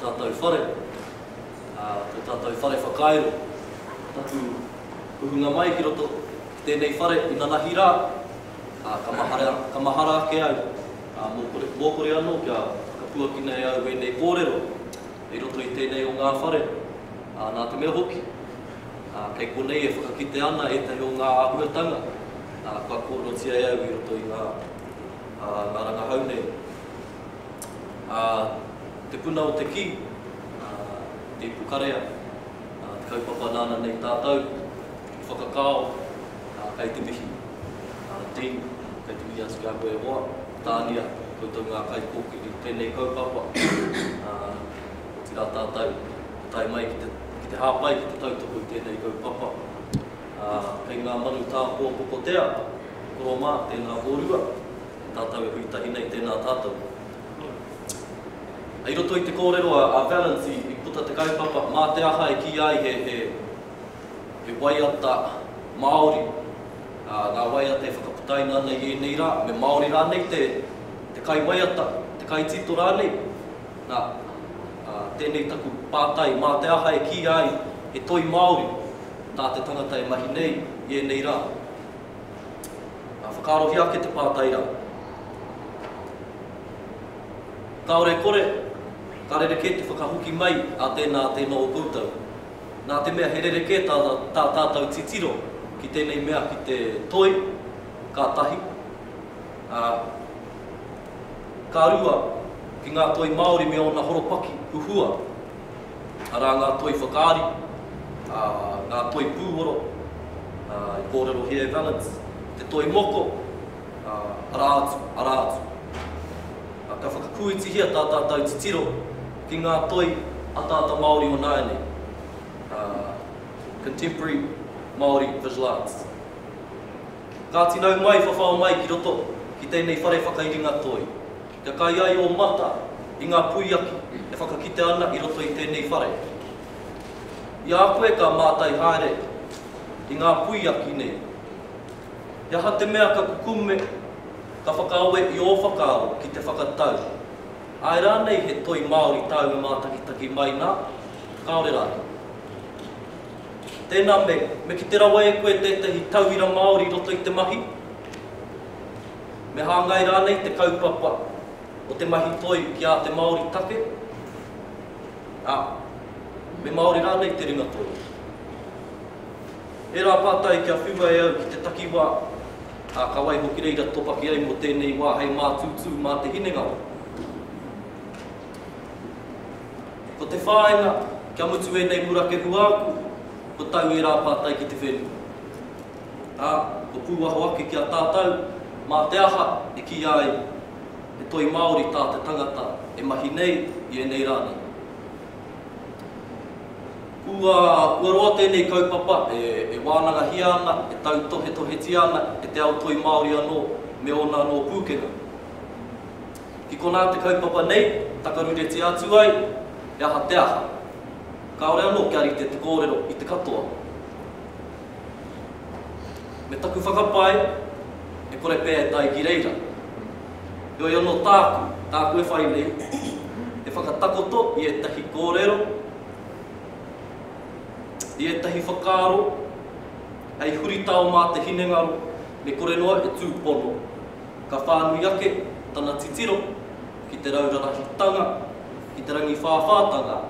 tātou whare, ā, tō tātou whare whakairo. Taku uhunga mai ki roto ki tēnei whare inanahi rā, ā, ka mahara, ka mahara ake au, ā, mōkore, mōkore anō kia whakapuakina e au ēnei kōrero i roto i tēnei o ngā whare, ā, nā te mea hoki, ā, kei konei e whakakite ana ētahi o ngā āhuatanga, ā, kua kōrerotia e au i roto i ngā, ā, ngā rangahau nei. Ā, te puna o te kī, ā, te ipukarea, ā, te kaupapa nāna nei tātou i whakakao, ā, kei te mihi. Ā, Dean, kei te mihi atu ki a koe e hoa, Tānia, koutou ngā kaikōkiri o tēnei kaupapa, ā, otirā tātou i tae mai ki te, ki te hāpai, ki te tautoko i tēnei kaupapa. Ā, kei ngā manu tāpō pokotea, koro mā, tēnā kōrua. Tātou e hui tahi nei, tēnā tātou. I roto i te kōrero a Valance i puta te kaupapa, mā te aha e kīia ai he, he, he waiata Māori, ā, ngā waiata e whakaputaina ana i ēnei rā, me Māori rānei te, te kaiwaiata, te kaitito rānei. Nā, ā, tēnei taku pātai, mā te aha e kīia ai he toi Māori tā te tangata e mahi nei i ēnei rā? Ā, whakaarohia ake te pātai rā. Kāore e kore, ka rerekē te whakahoki mai a tēnā, a tēnā o koutou. Nā te mea he rerekē tā, tā tātou titiro ki tēnei mea ki te toi, ka tahi, ā, ka rua, ki ngā toi Māori me ōna horopaki huhua, arā ngā toi whakaari, ā, ngā toi pūoro, ā, i kōrerohia e Valance, te toi moko, ā, arā atu, arā atu. Ā, ka whakakūitihia tā tātou titiro ki ngā toi ataata Māori o nāianei, ā, contemporary Māori visual arts. Kāti nau mai, whawhao mai ki roto ki tēnei whare whakairinga toi. Kia kai ai ō mata i ngā puiaki e whakakite ana i roto i tēnei whare. I a koe ka mātai haere i ngā puiaki nei, he aha te mea ka kukume, ka whakaawe i ō whakaaro ki te whakatau, āe rānei he toi Māori tāu e mātakitaki mai nā, kāore rānei? Tēnā me, me kite rawa e koe tētahi tauira Māori i roto i te mahi? Me hāngai rānei te kaupapa o te mahi toi ki ā te Māori take? Ā, me Māori rānei te ringa toi? Ērā pātai kia whiua e au ki te takiwā, ā, ka waiho ki reira topaki ai mō tēnei wā hei mātūtū mā te hinengaro. Ko te whāinga, kia mutu ēnei murakehu āku, ko tau ērā pātai ki te whenua. Ā, ko pūaho ake ki a tātou, mā te aha e kīia ai he toi Māori tā te tangata e mahi nei i ēnei rā nei. Kua, kua roa tēnei kaupapa e, e wānangahia ana, e tautohetohetia ana e te ao toi Māori anō me ōna anō pūkenga. Ki konā te kaupapa nei takaruretia atu ai, he aha te aha? Kāore anō kia rite te kōrero i te katoa. Me taku whakapae, e kore pea e tae ki reira. Heoi anō tāku, tāku e whai nei, he whakatakoto i ētahi kōrero, i ētahi whakaaro, hei huritao mā te hinengaro, me kore noa e tūpono. Ka whānui ake tana titiro ki te raurarahitanga, ki te rangiwhāwhātanga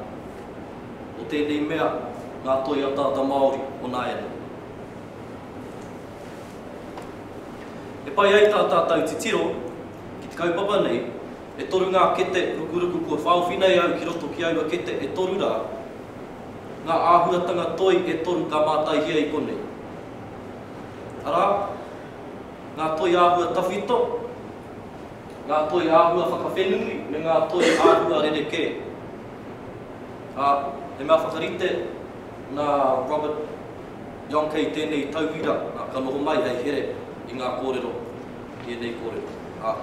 o tēnei mea ngā toi ataata Māori o nāianei. E pai ai tā tātou titiro ki te kaupapa nei, e toru ngā kete rukuruku kua whaowhi nei au ki roto ki aua kete e toru rā, ngā āhuatanga toi e toru ka mātaihia i konei. Arā, ngā toi āhua tawhito, ngā toi āhua whakawhenumi me ngā toi āhua rerekē. Ā, he mea whakarite nā Robert Yonke i tēnei tauira, ā, ka noho mai hei here i ngā kōrero, i ēnei kōrero. Ā,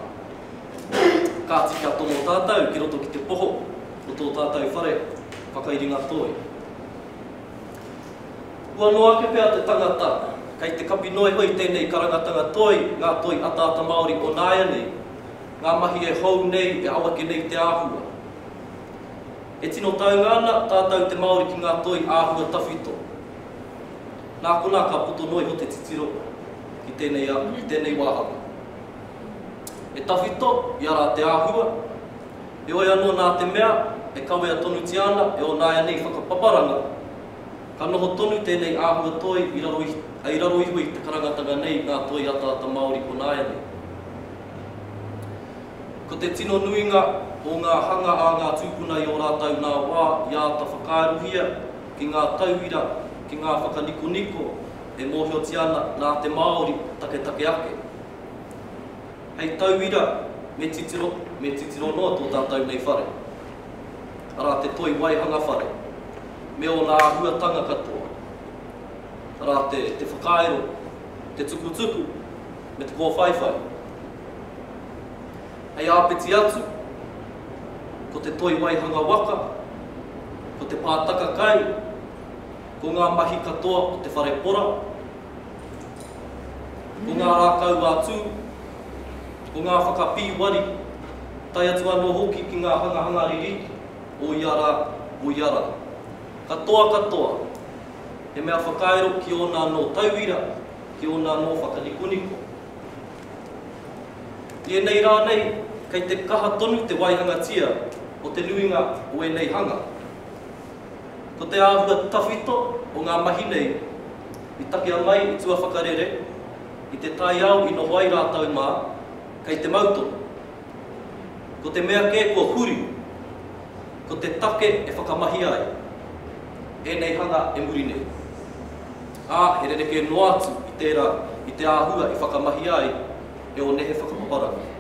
kāti kia tomo tātou ki roto ki te poho o tō tātou whare whakairinga toi. Kua noa ake pea te tangata kei te kapi noa iho i tēnei karangatanga toi, ngā toi ataata Māori o nāianei, ngā mahi e hou nei, e awake nei te āhua. E tino taunga ana tātou te Māori ki ngā toi āhua tawhito. Nā konā ka poto noa iho te titiro ki tēnei, ki tēnei wāhanga. E tawhito i arā te āhua, heoi anō nā te mea e kawea tonutia ana e ō nāianei whakapaparanga, ka noho tonu tēnei āhua toi i raro, i raro iho i te karangatanga nei ngā toi ataata Māori o nāianei. Ko te tino nuinga o ngā hanga a ngā tūpuna i ō rātou nā wā i āta whakaarohia ki ngā tauira, ki ngā whakanikoniko e mōhiotia ana nā te Māori taketake ake. Hei tauira, me titiro, me titiro noa tō tātou nei whare. Arā te toi waihanga whare, me ōna āhuatanga katoa. Arā te, te whakairo, te tukutuku, me te kōwhaiwhai. Hei āpiti atu, ko te toi waihanga waka, ko te pātaka kai, ko ngā mahi katoa o te whare pora, ko ngā rākau ā-tū, ko ngā whakapīwari, tae atu anō hoki ki ngā hangahanga ririki o ia rā, o ia rā. Katoa katoa, he mea whakairo ki ōna anō tauira, ki ōna anō whakanikoniko. I ēnei rā nei, kei te kaha tonu te waihangatia o te nuinga o ēnei hanga. Ko te āhua tawhito o ngā mahi nei i takea mai i tua whakarere, i te taiao i noho ai rātou mā, kei te mau tonu. Ko te mea kē kua huri, ko te take e whakamahia ai ēnei hanga e muri nei. Ā, he rerekē noa atu i tērā i te āhua i whakamahia ai e ō nehe whakapaparanga.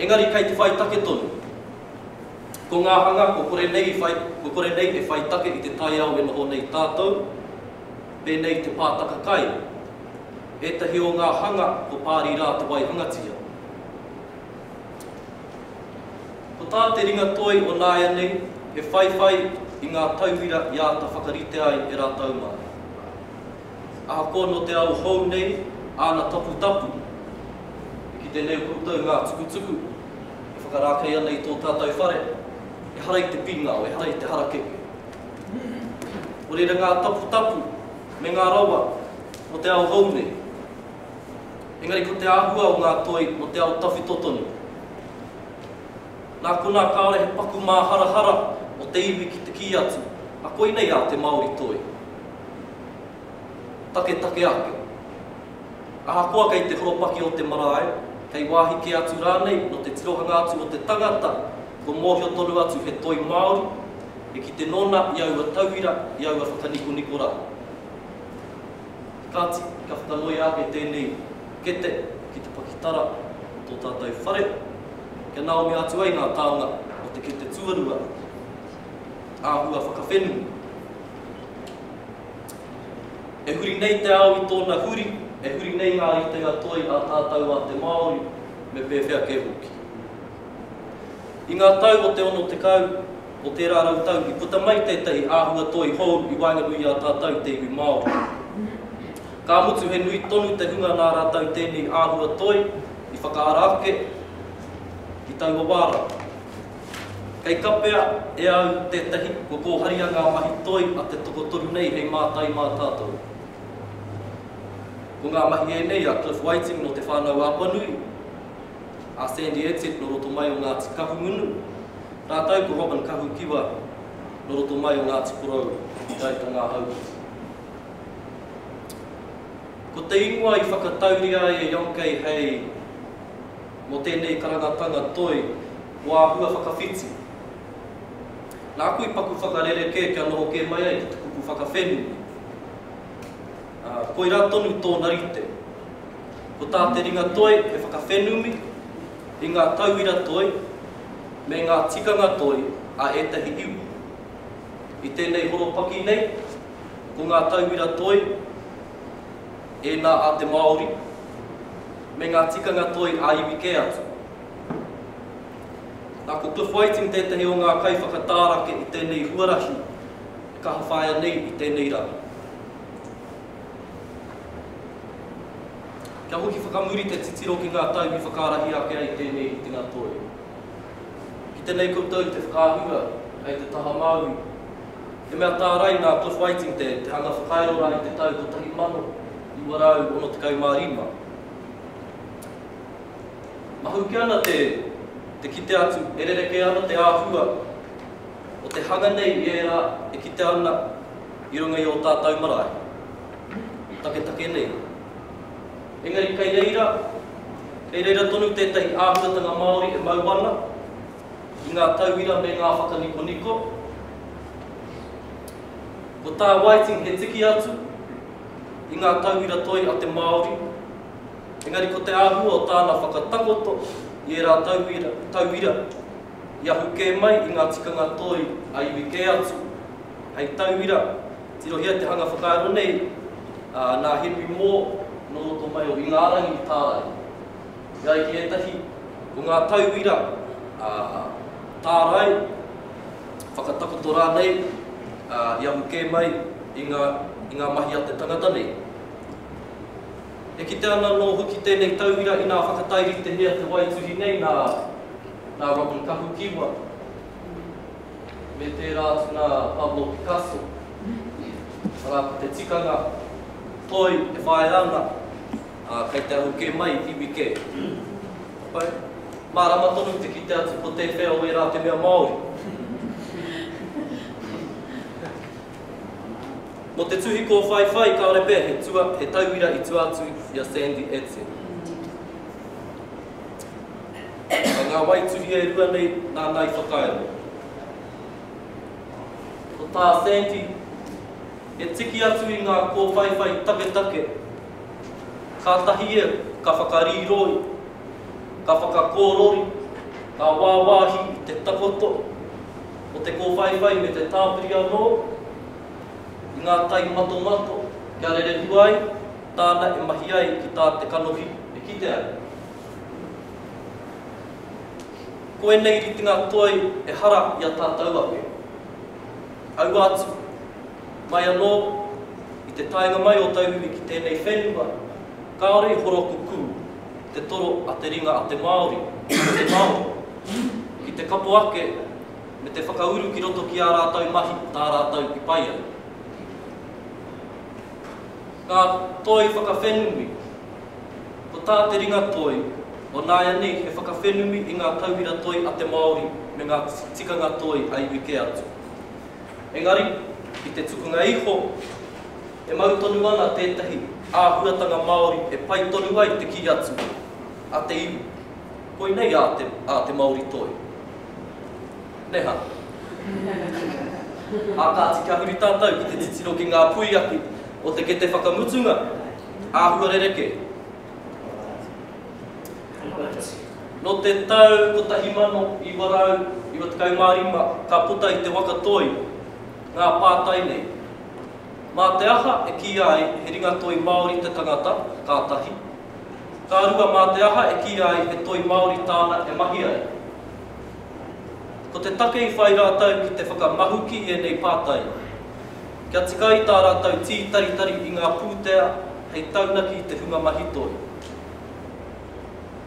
Engari kei te whai take tonu. Ko ngā hanga kua kore nei i whai, kua kore nei e whai take i te taiao e noho nei tātou, pēnei i te pātaka kai, ētahi o ngā hanga kua pāri rā te waihangatia. Ko tā te ringa toi o nāianei he whaiwhai i ngā tauira i āta whakaritea ai e rātou mā. Ahakoa nō te ao hou nei āna taputapu, e kite nei koutou ngā tukutuku e whakarākei ana i tō tātou whare, ehara i te pīngao, ehara i te harakeke. Nō reira ngā taputapu me ngā rawa nō te ao hou nei. Engari ko te āhua o ngā toi nō te ao tawhito tonu. Nā konā kāore he paku māharahara o te iwi ki te kī atu, a koinei ā te Māori toi. Taketake ake. Ahakoa kei te horopaki o te marae, kei wāhi kē atu rānei nō te tirohanga atu o te tangata, kua mōhio tonu atu he toi Māori, he kite nōna i aua tauira, i aua whakanikoniko rā. Kāti, ka whakanoia ake tēnei kete ki te pakitara o tō tātou whare, kia naomia atu ai ngā taonga o te kete tuarua, āhua whakawhenumi. E huri nei te ao i tōna huri, e huri nei ngā ritenga toi a tātou a te Māori, me pēwhea kē hoki. I ngā tau o te 60 o tērā rautau i puta mai tētahi āhua toi hou i waenganui i a tātou te iwi Māori. Ka mutu he nui tonu te hunga nā rātou tēnei āhua toi i whakaara ake i taua wā rā. Kei kapea e au tētahi kua kōharia ngā mahi toi a te tokotoru nei hei mātai mā tātou. Ko ngā mahi ēnei a Cliff Whiting nō Te Whānau-a-Apanui, a Sandy Adshead nō roto mai o Ngāti Kahungunu, rātou ko Robin Kahukiwa nō roto mai o Ngāti Porou i Te Aitanga-a-Hauiti. Ko te ingoa i whakatauria ai e Yonkei hei mō tēnei karangatanga toi ko Āhua Whakawhiti. Nāku i paku whakarerekē kia noho kē mai ai ko te kupu whakawhenumi. Ā, koirā tonu tōna rite. Ko tā te ringa toi he whakawhenumi i ngā tauira toi me ngā tikanga toi a ētahi iwi. I tēnei horopaki nei, ko ngā tauira toi ēnā a te Māori me ngā tikanga toi a iwi kē atu. Nā, ko Cliff Whiting tētahi o ngā kaiwhakatārake i tēnei huarahi e kaha whāia nei i tēnei rā. Kia hoki whakamuri te titiro ki ngā tau i whakaarahia ake ai tēnei ritenga toi. Kite nei koutou i te whakaahua kei te taha māui. He mea tārai nā Cliff Whiting te te hanga whakairo rā i te tau 1965. Mahuki ana te te kite atu e rerekē ana te āhua o te hanga nei i ērā e kite ana i runga i ō tātou marae. Taketake nei. Engari kei reira, kei reira tonu tētahi āhuatanga Māori e mau ana i ngā tauira me ngā whakanikoniko. Ko tā Whiting he tiki atu i ngā tauira toi a te Māori, engari ko te āhua o tāna whakatakoto i ērā tauira, tauira i ahu kē mai i ngā tikanga toi a iwi kē atu. Hei tauira, tirohia te hanga whakairo nei, ā, nā Henry Moore nō roto mai o Ingarangi i tārai. E ai ki ētahi, ko ngā tauira, ā, tārai, whakatakoto rānei, ā, i ahu kē mai i ngā, i ngā mahi a te tangata nei. E kite ana anō hoki tēnei tauira inā whakatairitehia te waituhi nei nā, nā Robin Kahukiwa. Me tērā atu nā Pablo Picasso, arā ko te tikanga toi e whāia ana, ā, kei te ahu kē mai iwi kē. Ka pai? Mārama tonu te kite atu ko tēwhea o ērā te mea Māori. Mō te tuhi kōwhaiwhai kāore pea he tua, he tauira i tua atu i a Sandy Adshead. Ka ngā waituhi e rua nei nāna i whakairo. Ko tā Sandy, he tiki atu i ngā kōwhaiwhai taketake, kātahi ia ka whakarīroi, ka whakakōrori, ka wāwāhi i te takoto o te kōwhaiwhai me te tāpiri anō i ngā tai matomato kia rerehua ai tāna e mahi ai ki tā te kanohi e kite ai. Ko ēnei ritenga toi ehara i a tātou ake. Aua atu, mai anō i te taenga mai o tauiwi ki tēnei whenua, kāore i horokukū te toro a te ringa a te Māori, a te Māori, ki te kapo ake me te whakauru ki roto ki ā rātou mahi tā rātou i pai ai. Ngā toi whakawhenumi. Ko tā te ringa toi o nāianei he whakawhenumi i ngā tauira toi a te Māori me ngā tikanga toi a iwi kē atu. Engari, i te tukunga iho, e mau tonu ana tētahi āhuatanga Māori e pai tonu ai te kī atu a te iwi, koinei ā te, ā te Māori toi. Nē hā? Ā kāti kia huri tātou ki te titiro ki ngā puiaki o te kete whakamutunga, āhua rerekē. Nō te tau 1995 ka puta i te waka toi ngā pātai nei. Mā te aha e kīia ai he ringatoi Māori te tangata, ka tahi. Ka rua mā te aha e kīia ai he toi Māori tāna e mahi ai. Ko te take i whai rātou ki te whakamahuki i ēnei pātai, kia tika ai tā rātou tītaritari i ngā pūtea hei taunaki i te hunga mahi toi.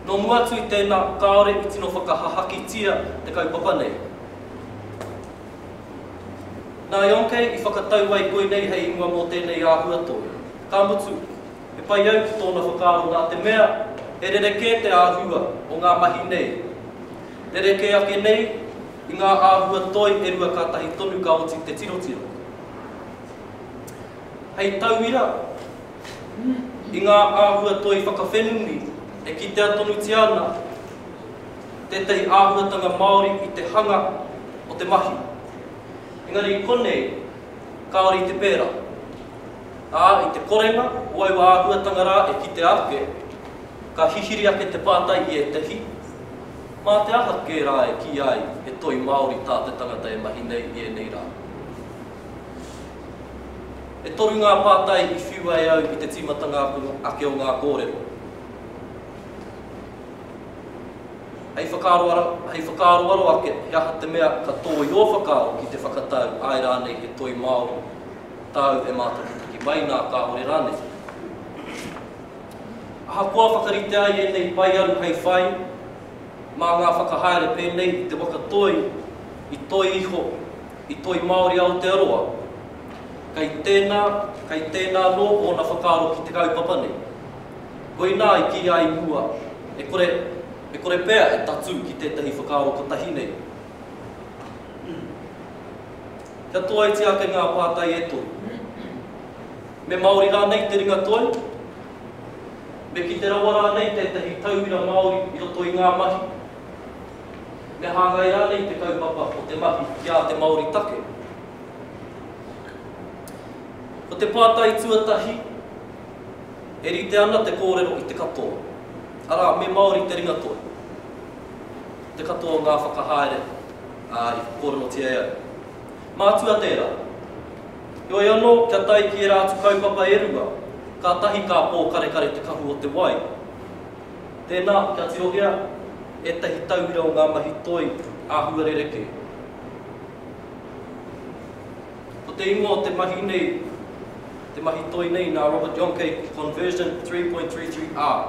Nō mua atu i tēnā, kāore i tino whakahahakitia te kaupapa nei. Nā Yonkei i whakatau ai koinei hei ingoa mō tēnei āhua toi. Ka mutu, he pai au ki tōna whakaaro nā te mea he rerekē te āhua o ngā mahi nei. Rerekē ake nei i ngā āhua toi e rua kātahi tonu ka oti te tirotiro. Hei tauira, i ngā āhua toi whakawhenumi e kitea tonutia ana tētahi āhuatanga Māori i te hanga o te mahi. Engari i konei, kāore i te pērā. Ā, i te korenga o aua āhuatanga rā e kitea ake, ka hihiri ake te pātai i ētahi, mā te aha kē rā e kīia ai he toi Māori tā te tangata e mahi nei i ēnei rā? E toru ngā pātai i whiua e au i te tīmatanga ake o ngā kōrero. Hei whakaaroaro, hei whakaaroaro ake he aha te mea ka tō i ō whakaaro ki te whakatau āe rānei he toi Māori tāu e mātakitaki mai nā kāore rānei. Ahakoa whakaritea ai ēnei paearu hei whai, Mā ngā whakahaere pēnei i te waka toi, i toi iho, i Toi Māori Aotearoa, kei tēnā, kei tēnā anō ōna whakaaro ki te kaupapa nei. Koinā i kīia i mua, e kore, e kore pea e tatū ki tētahi whakaaro kotahi nei. Kia toaitia ake ngā pātai e toru. Me Māori rānei te ringa toi? Me kite rawa rānei tētahi tauira Māori i roto i ngā mahi? Me hāngai rānei te kaupapa o te mahi ki ā te Māori take? Ko te pātai tuatahi, e rite ana te kōrero i te katoa, arā, me Māori te ringatoi. Te katoa o ngā whakahaere i kōrerotia e au. Mātua tērā. Heoi anō, kia tae ki ērā atu kaupapa e rua, kātahi ka pōkarekare te kahu o te wai. Tēnā, kia tirohia ētahi tauira o ngā mahi toi āhua rerekē. Ko te ingoa o te mahi nei, te mahi toi nei nā Robert Yonke Conversion 3.33R.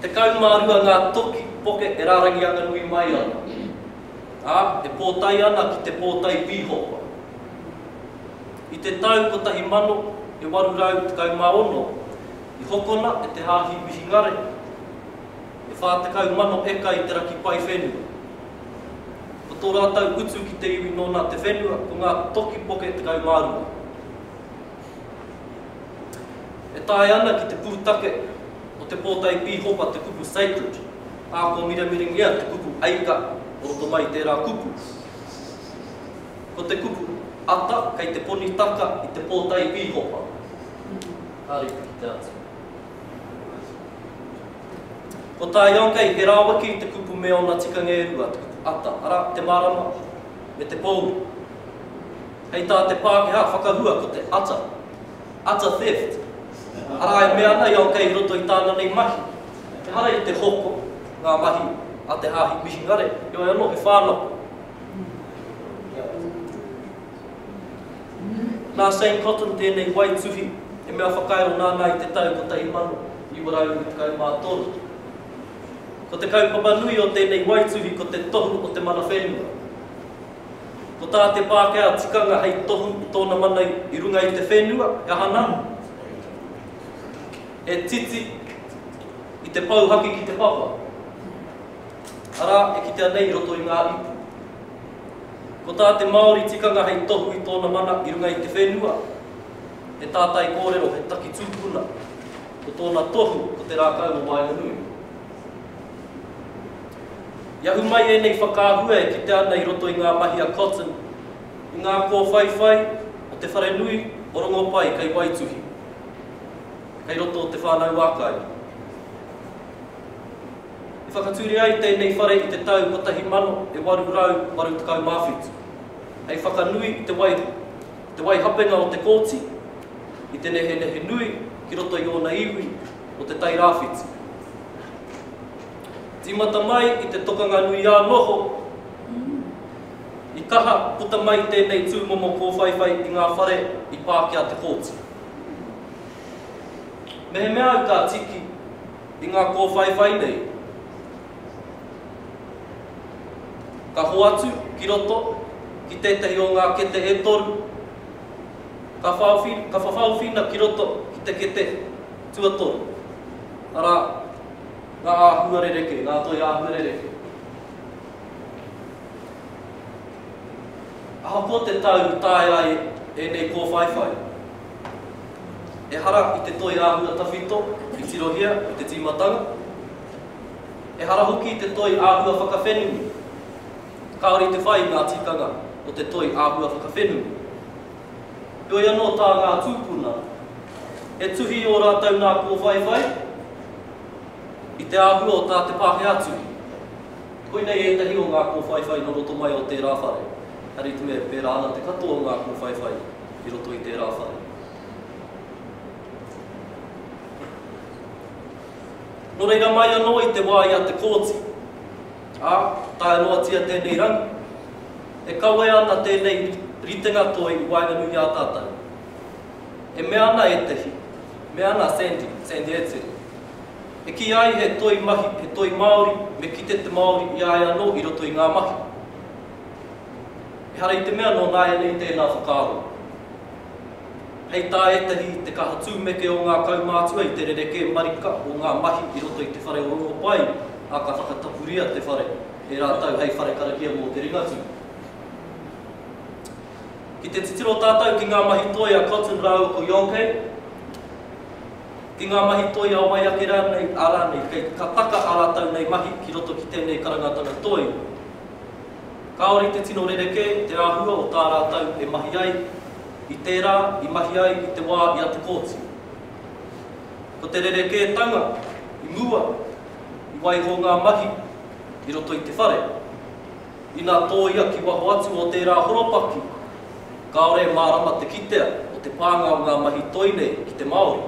12 ngā toki poke e rārangi anganui mai ana, ā, e pōtae ana ki te pōtae pīhopa. I te tau 1816, i hokona e te Hāhi Mihingare e 40,000 eka i te raki pae whenua. Ko tō rātou utu ki te iwi nōna te whenua, ko ngā toki poke 12. E taea ana ki te pūtake o te pōtae pīhopa te kupu sacred, ā, kua miramirangia te kupu eika o roto mai i tērā kupu. Ko te kupu ata kei te ponitaka i te pōtae pīhopa. Ka rite ki te atu. Ko tā Yonkei, he raweke i te kupu me ōna tikanga e rua, te kupu ata, arā, te marama, me te pōuri. Hei tā te Pākehā whakahua ko te utter, utter theft, arā e mea ana i a Okei i roto i tāna nei mahi, ehara i te hoko ngā mahi a te Hāhi Mihingare, heoi anō he whānako. Nā Shane Cotton tēnei waituhi, he mea whakairo nāna i te tau 1923. Ko te kaupapa nui o tēnei waituhi ko te tohu o te mana whenua. Ko tā te Pākehā tikanga hei tohu i tōna mana i runga i te whenua, he aha nā? He titi i te pou haki ki te papa. Arā, e kitea nei i roto i ngā ipu. Ko tā te Māori tikanga hei tohu i tōna mana i runga i te whenua, he tātai kōrero, he taki tūpuna. Ko tōna tohu, ko te rākau o waenganui. I ahu mai ēnei whakaahua e kitea ana i roto i ngā mahi a Cotton i ngā kōwhaiwhai o te wharenui o Rongopai kei Waituhi, kei roto o Te Whānau-a-Kai. I whakatūria ai tēnei whare i te tau 1887, hei whakanui i te wai, te waihapenga o Te Kooti i te nehenehe nui ki roto i ōna iwi o Te Tai Rāwhiti. Tīmata mai i te tokanga nui ā-noho, i kaha puta mai tēnei tūmomo kōwhaiwhai i ngā whare i pā ki a Te Kooti. Mehemea au ka tiki i ngā kōwhaiwhai nei, ka hoatu ki roto ki tētahi o ngā kete e toru, ka whawhawhina ki roto ki te kete tuatoru, arā, Ngā āhua rerekē, ngā toi āhua rerekē. Ahakoa te tau i taea ai ēnei kōwhaiwhai, ehara i te toi āhua tawhito i tirohia i te tīmatanga, ehara hoki i te toi āhua whakawhenumi, kāore i te whai i ngā tikanga o te toi āhua whakawhenumi. Heoi anō tā ngā tūpuna, he tuhi i ō rātou nā kōwhaiwhai i te āhua o tā te Pākehā tuhi. Koinei ētahi o ngā kōwhaiwhai nō roto mai o tērā whare. Ehara i te mea e pērā ana te katoa o ngā kōwhaiwhai i roto i tērā whare. Nō reira mai anō i te wā i a Te Kooti, ā, taea noatia tēnei rangi, E kawea ana tēnei ritenga toi i waenganui i a tātou. E mea ana ētahi, mea ana a Sandy, Sandy Adshead. E kī ai he toi mahi, he toi Māori, me kite te Māori i a ia anō i roto i ngā mahi. Ehara i te mea nō nāianei tēnā whakaaro. Hei tā ētahi i te kaha tūmeke o ngā kaumātua i te rerekē marika o ngā mahi i roto i te whare o Rongopai, ā, ka whakatapuria te whare e rātou hei whare karakia mō te Ringatū. Ki te titiro tātou ki ngā mahi toi a Cotton rāua ko Yonke, ki ngā mahi toi a wai ake rānei, a rānei, kei ka taka ā rātou nei mahi ki roto ki tēnei karangatanga toi. Kāore i te tino rerekē te āhua o tā rātou e mahi ai i tērā i mahi ai i te wā i a Te Kooti. Ko te rerekētanga i mua, i waiho ngā mahi i roto i te whare. Ina tōia ki waho atu o tērā horopaki, kāore e mārama te kitea o te pānga o ngā mahi toi nei ki te Māori.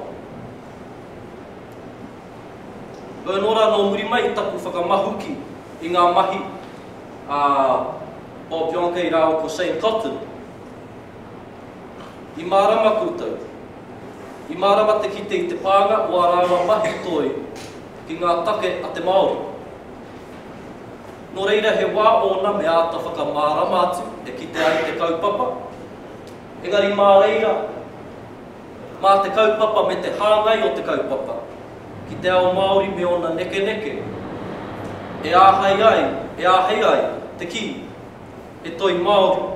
Heoi anō rā nō muri mai i taku whakamahuki i ngā mahi a Bob Jahnke rāua ko Shane Cotton, i mārama koutou, i mārama te kite i te pānga o ā rāua mahi toi ki ngā take a te Māori. Nō reira he wā ōna me āta whakamārama atu e kite ai te kaupapa, engari mā reira, mā te kaupapa me te hāngai o te kaupapa ki te ao Māori me ōna nekeneke, e āhei ai, e āhei ai te kī, he toi Māori,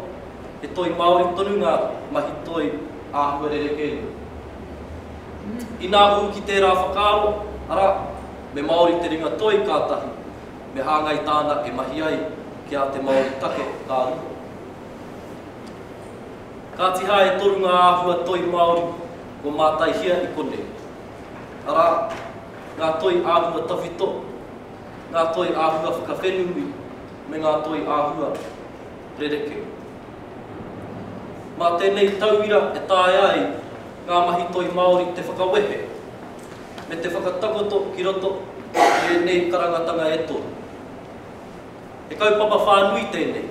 he toi Māori tonu ngā mahi toi āhua rerekē nei. Inā ū ki tērā whakaaro, arā, me Māori te ringa toi kātahi, Me hāngai tāna e mahi ai ki ā te Māori take ka rua. Kāti hā e toru ngā āhua toi Māori kua mātaihia i konei. Arā, ngā toi āhua tawhito, ngā toi āhua whakawhenumi me ngā toi āhua rerekē. Mā tēnei tauira e taea ai ngā mahi toi Māori te whakawehe me te whakatakoto ki roto i ēnei karangatanga e toru. He kaupapa whānui tēnei.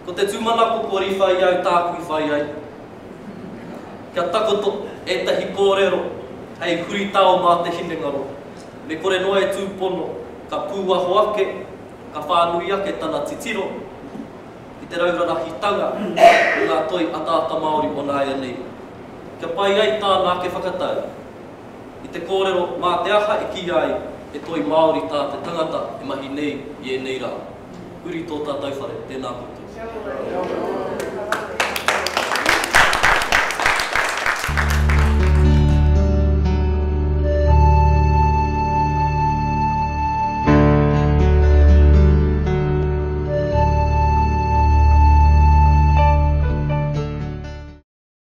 Ko te tūmanako kua riwha i au tāku i whai ai. Kia takoto ētahi kōrero hei huritao mā te hinengaro, me kore noa e tūpono ka pūaho ake, ka whānui ake tana titiro ki te raurarahitanga o ngā toi ataata Māori o nāianei. Kia pai ai tāna ake whakatau i te kōrero mā te aha e kīia ai he toi Māori tā te tangata e mahi nei i ēnei rā. Huri tō tātou whare, tēnā koutou.